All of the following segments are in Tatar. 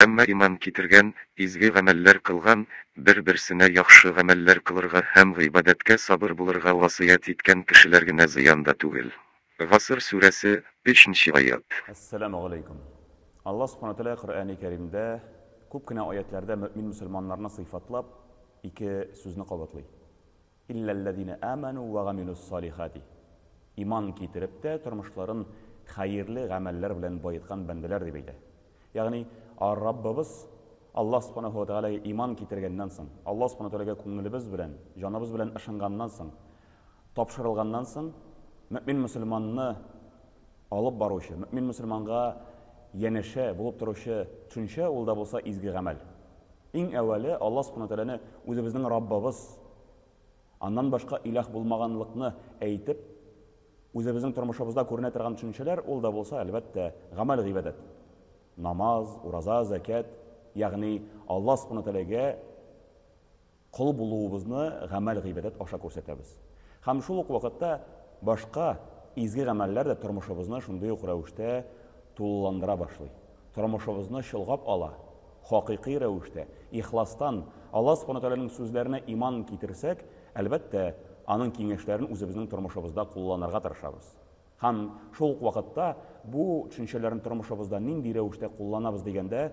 Әмма иман китергән, изге гамәлләр кылган, бер-берсенә яхшы гамәлләр кылырга һәм гыйбадәткә сабыр булырга васыять иткән кешеләр генә зыянда түгел. Гасыр сүрәсе, 3 нче аять. Әссәламү галәйкүм. Аллаһ Субхана Тәгалә Коръәни Кәримдә күп кенә аятләрдә мөэмин-мөселманнарны сыйфатлап ике сүзне кабатлый. Илләлләзинә амәнү вә гамилүс-салихати. Иман китереп тә тормышларын хәерле гамәлләр белән баеткан бәндәләр дип әйтә. Ягъни, Раббыбыз Аллаһ Субханаһу ва Тәгаләгә иман китергәннән соң, Аллаһ Субханаһу ва Тәгаләгә күңелебез белән, җаныбыз белән ышанганнан соң, тапшырылганнан соң, мөэмин мөселманны алып баручы, мөэмин мөселманга янәшә булып торучы төшенчә ул да булса изге гамәл. Иң әүвәле Аллаһ Субханаһу ва Тәгаләне үзебезнең Раббыбыз, аннан башка илаһ булмаганлыкны әйтеп, үзебезнең тормышыбызда күренә торган төшенчәләр, ул да булса, әлбәттә, гамәл-гыйбадәт. Намаз, ураза, зәкят, ягъни Аллаһ Субханаһу ва Тәгаләгә кол булуыбызны гамәл-гыйбадәт аша күрсәтәбез. Һәм шул ук вакытта башка изге гамәлләр дә тормышыбызны шундый ук рәвештә тулыландыра башлый. Тормышыбызны чолгап ала. Хакыйкый рәвештә, ихластан Аллаһ Субхана Тәгаләнең сүзләренә иман китерсәк, әлбәттә, аның киңәшләрен үзебезнең тормышыбызда кулланырга тырышабыз. Һәм шул ук вакытта бу төшенчәләрне тормышыбызда нинди рәвештә кулланабыз дигәндә,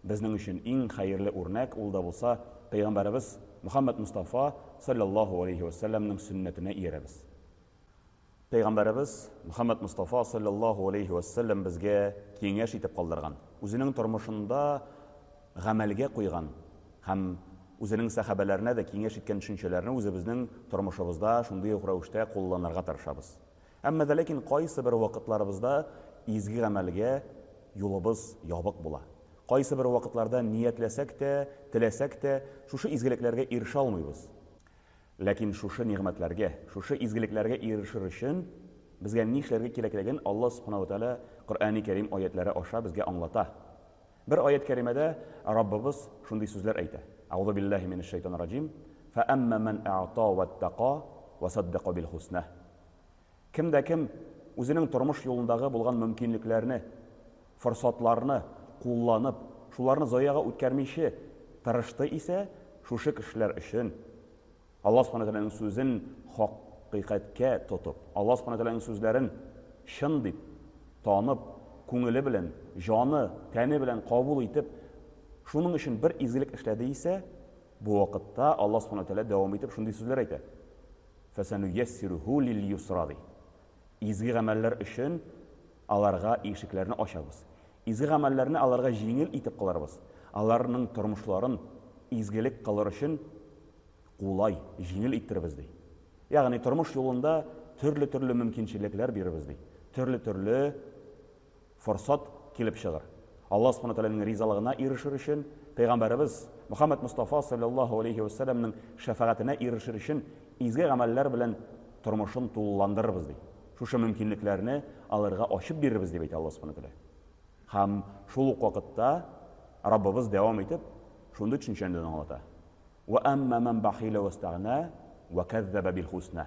безнең өчен иң хәерле үрнәк ул да булса Пәйгамбәребез Мөхәммәд Мостафа салләллаһу алейһи вә сәлләмнең сөннәтенә иярәбез. Пәйгамбәребез Мөхәммәд Мостафа салләллаһу алейһи вә сәлләм безгә киңәш итеп калдырган, үзенең тормышында гамәлгә куйган һәм үзенең сәхабәләренә дә киңәш иткән төшенчәләрне үзебезнең тормышыбызда шундый ук рәвештә кулланырга тырышабыз. Әмма дә ләкин кайсыбер вакытларыбызда изге гамәлгә юлыбыз ябык була. Кайсыбер вакытларда ниятләсәк тә, теләсәк тә, шушы изгелекләргә ирешә алмыйбыз. Ләкин шушы нигъмәтләргә, шушы изгелекләргә ирешер өчен безгә нишләргә кирәклеген Аллаһ Субхана ва Тәгалә Коръәни Кәрим аятләре аша безгә аңлата. Бер аять кәримәдә Раббыбыз шундый сүзләр әйтә. Әгъузу биллаһи минәш шайтанир раҗим. Фә әмма ман әгъта вәттака вә саддака бил хусна. Кем дә кем үзенең тормыш юлындагы булган мөмкинлекләрне, форсатларны кулланып, шуларны заяга үткәрмиче тырышты исә, шушы кешеләр өчен Аллаһ Субхана Тәгаләнең сүзен хакыйкатькә тотып, Аллаһ Субхана Тәгаләнең сүзләрен чын дип танып, күңеле белән, җаны, тәне белән кабул итеп, шуның өчен бер изгелек эшләде исә, бу вакытта Аллаһ Субхана Тәгалә дәвам итеп шундый сүзләр әйтә. Фәсәнуяссируһу лил-юсра ди. Изге гамәлләр өчен аларга ишекләрне ачабыз. Изге гамәлләрне аларга җиңел итеп кылырбыз. Аларның тормышларын изгелек кылыр өчен кулай, җиңел иттербез ди. Ягъни тормыш юлында төрле-төрле мөмкинчелекләр бирербез ди. Төрле-төрле форсат килеп чыгыр. Аллаһ Субхана Тәгаләнең ризалыгына ирешер өчен, Пәйгамбәребез Мөхәммәд Мостафа салләллаһу алейһи вә сәлләмнең шәфәгатенә ирешер өчен изге гамәлләр белән тормышын тулыландырырбыз, ди. Шушы мөмкинлекләрне аларга ачып бирербез, дип әйтә Аллаһ Субхана Тәгалә. Һәм шул ук вакытта Раббыбыз дәвам итеп шундый төшенчәне дә аңлата. Вә әмма мән бахилә вәстәгънә вә кәззәбә бил хусна.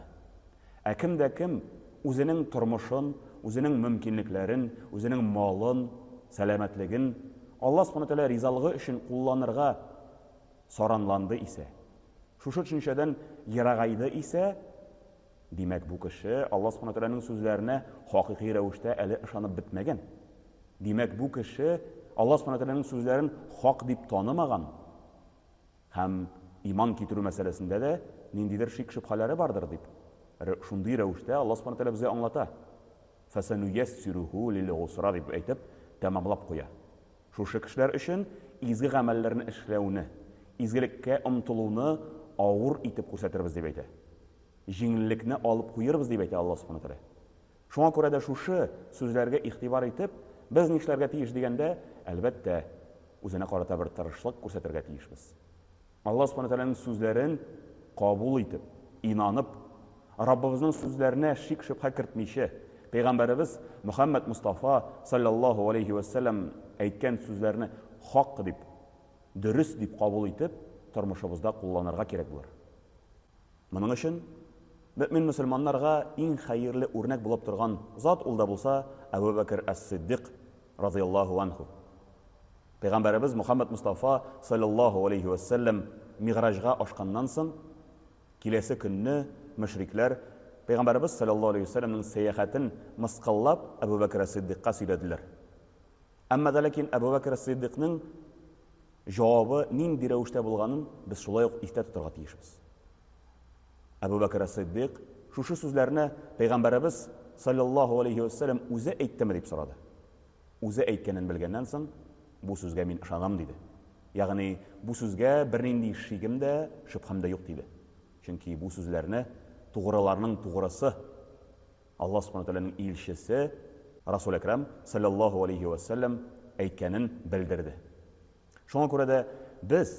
Ә кем дә кем үзенең тормышын, үзенең мөмкинлекләрен, үзенең малын, сәламәтлеген Аллаһ Субхана Тәгалә ризалыгы өчен кулланырга саранланды исә, шушы төшенчәдән ерагайды исә, димәк, бу кеше Аллаһ Субхана Тәгаләнең сүзләренә хакыйкый рәвештә әле ышанып бетмәгән. Димәк, бу кеше Аллаһ Субхана Тәгаләнең сүзләрен хак дип танымаган. Һәм иман китерү мәсьәләсендә дә ниндидер шик-шөбһәләре бардыр, дип, шундый рәвештә Аллаһ Субхана Тәгалә безгә аңлата. Фәсәнуяссируһу лил-гусра дип әйтеп, тәмамлап куя. Шушы кешеләр өчен изге гамәлләрне эшләүне, изгелеккә омтылуны авыр итеп күрсәтербез, дип әйтә. Җиңеллекне алып куербыз, дип әйтә Аллаһ Субхана Тәгалә. Шуңа күрә дә шушы сүзләргә игътибар итеп, без нишләргә тиеш дигәндә, әлбәттә, үзенә карата бер тырышлык күрсәтергә тиешбез. Аллаһ Субхана Тәгаләнең сүзләрен кабул итеп, инанып, Раббыбызның сүзләренә шик-шөбһә кертмичә, Пәйгамбәребез Мөхәммәд Мостафа салләллаһу алейһи вә сәлләм әйткән сүзләрне хак дип, дөрес дип кабул итеп, тормышыбызда кулланырга кирәк булыр. Моның өчен мөэмин-мөселманнарга иң хәерле үрнәк булып торган зат ул да булса Әбү Бәкер әс-Сиддик разыяллаһу анһу. Пәйгамбәребез Мөхәммәд Мостафа салләллаһу алейһи вә сәлләм Мигъраҗга ашканнан соң, киләсе көнне мөшрикләр Пәйгамбәребез салләллаһу алейһи вә сәлләмнең сәяхәтен мыскыллап Әбү Бәкер әс-Сиддикка сөйләделәр. Әмма дә ләкин Әбү Бәкер әс-Сиддикның җавабы нинди рәвештә булганын без шулай ук истә тотарга тиешбез. Әбү Бәкер әс-Сиддик шушы сүзләрне Пәйгамбәребез салләллаһу алейһи вә сәлләм үзе әйттеме дип сорады. Үзе әйткәнен белгәннән соң, бу сүзгә мин ышанам, диде. Ягъни, бу сүзгә бернинди шигем дә, шөбһәм дә юк, диде. Чөнки бу сүзләрне тугрыларның тугрысы, Аллаһ Субхана Тәгаләнең илчесе Расул Әкрам, салләллаһу алейһи вә сәлләм, әйткәнен белдерде. Шуңа күрә дә без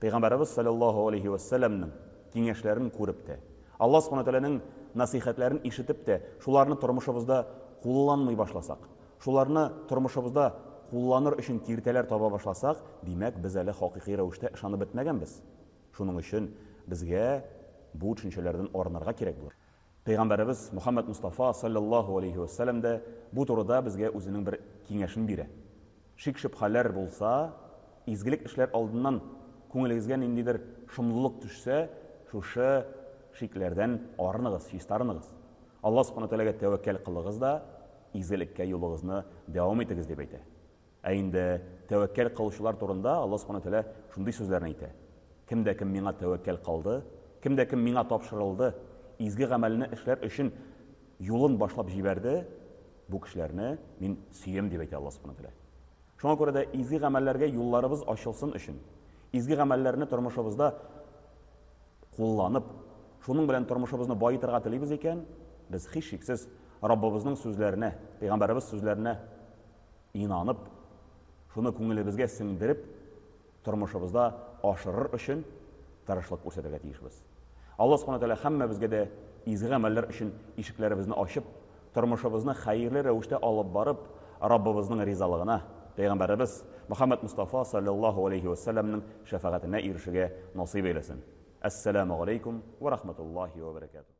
Пәйгамбәребез салләллаһу алейһи вә сәлләмнең киңәшләрен күреп тә, Аллаһ Субхана Тәгаләнең насыйхәтләрен ишетеп тә, шуларны тормышыбызда кулланмый башласак, шуларны тормышыбызда кулланыр өчен киртәләр таба башласак, димәк, без әле хакыйкый рәвештә ышанып бетмәгәнбез. Шуның өчен безгә бу төшенчәләрдән арынырга кирәк булыр. Пәйгамбәребез Мөхәммәд Мостафа салләллаһу алейһи вә сәлләм дә бу турыда безгә үзенең бер киңәшен бирә. Шик-шөбһәләр булса, изгелек эшләр алдыннан күңелегезгә ниндидер шомлылык төшсә, шушы шикләрдән арыныгыз, чистарыныгыз. Аллаһ Субхана Тәгаләгә тәвәккәл кылыгыз да, изгелеккә юлыгызны дәвам итегез, дип әйтә. Ә инде тәвәккәл кылучылар турында Аллаһ Субхана Тәгалә шундый сүзләрне әйтә, Кем дә кем миңа тәвәккәл кылды, кем дә кем миңа тапшырылды, изге гамәлне эшләр өчен юлын башлап җибәрде, бу кешеләрне мин сөям, дип әйтә Аллаһ Субхана Тәгалә. Шуңа күрә дә изге гамәлләргә юлларыбыз ачылсын өчен, изге гамәлләрне тормышыбызда кулланып, шуның белән тормышыбызны баетырга телибез икән, без һичшиксез Раббыбызның сүзләренә, Пәйгамбәребез сүзләренә инанып, шуны күңелебезгә сеңдереп, тормышыбызда ашырыр өчен тырышлык күрсәтергә тиешбез. Аллаһ Субхана Тәгалә һәммәбезгә дә изге гамәлләр өчен ишекләребезне ачып, тормышыбызны хәерле рәвештә алып барып, Раббыбызның ризалыгына, Пәйгамбәребез Мөхәммәд Мостафа салләллаһу алейһи вә сәлләмнең шәфәгатенә ирешергә насыйп әйләсен. Әссәламү галәйкүм вә рахматуллаһи вә бәрәкәтүһ.